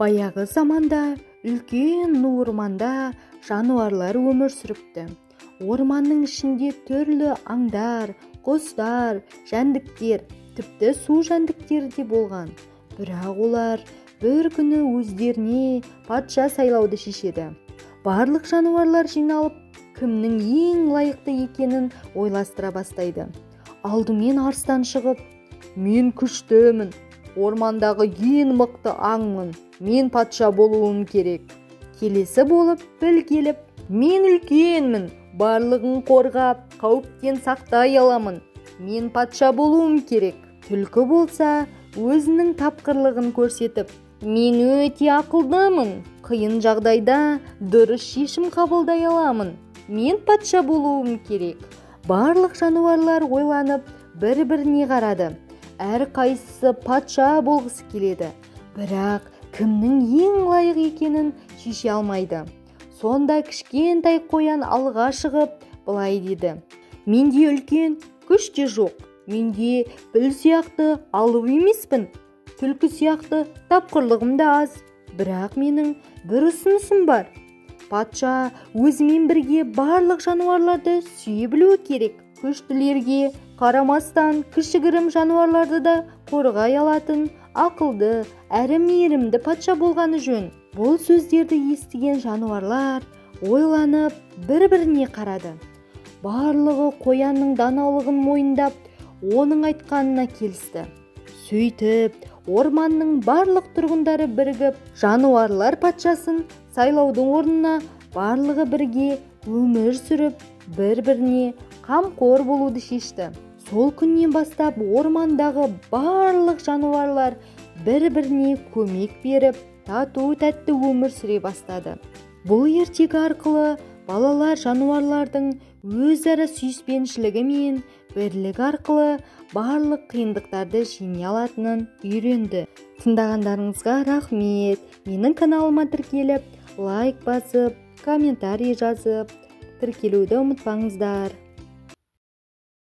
Баяғы заманда үлкен ну орманда жануарлар өмір сүріпті. Орманның ішінде түрлі аңдар, құстар, жәндіктер, тіпті су жәндіктері де болған. Бірақ олар бір күні өздеріне патша сайлауды шешеді. Барлық жануарлар жиналып, кімнің ең лайықты екенін ойластыра бастайды. Алдымен арыстан шығып, «Мен күштімін, ормандағы ең мықты аңмын, мен патша болуым керек». Келесі болып піл келіп, «Мен үлкенмін, барлығын қорғап, қауіптен сақтай аламын, мен патша болуым керек». Түлкі болса, өзінің тапқырлығын көрсетіп, «Мен өте ақылдымын, қиын жағдайда дұрыс шешім қабылдай аламын, мен патша болуым керек». Барлық жануарлар ойланып, бір-біріне қарады. Әр қайсысы патша болғысы келеді, бірақ кімнің ең лайық екенін шеше алмайды. Сонда кішкентай қоян алға шығып, былай деді: «Менде үлкен күш те жоқ, менде піл сияқты алып емеспін, түлкі сияқты тапқырлығым да аз, бірақ менің бір ұсынысым бар. Патша өзімен бірге барлық жануарларды сүйе білуі керек. Күштілерге қарамастан кішігірім жануарларды да қорғай алатын ақылды әрі мейірімді патша болғаны жөн». Бұл сөздерді естіген жануарлар ойланып бір-біріне қарады. Барлығы қоянның даналығын мойындап, оның айтқанына келісті. Сөйтіп, орманның барлық тұрғындары бірігіп, жануарлар патшасын сайлаудың орнына барлығы бірге өмір сүріп, бір-біріне қамқор болуды шешті. Сол күннен бастап ормандағы барлық жануарлар бір-біріне көмек беріп, тату-тәтті өмір сүре бастады. Бұл ертегі арқылы балалар жануарлардың өзара сүйіспеншілігі мен бірлігі арқылы барлық қиындықтарды жеңе алатынын үйренді. Тыңдағандарыңызға рахмет. Менің каналыма тіркеліп, лайк басып, комментарий жазып, тіркелуді ұмытпаңыздар.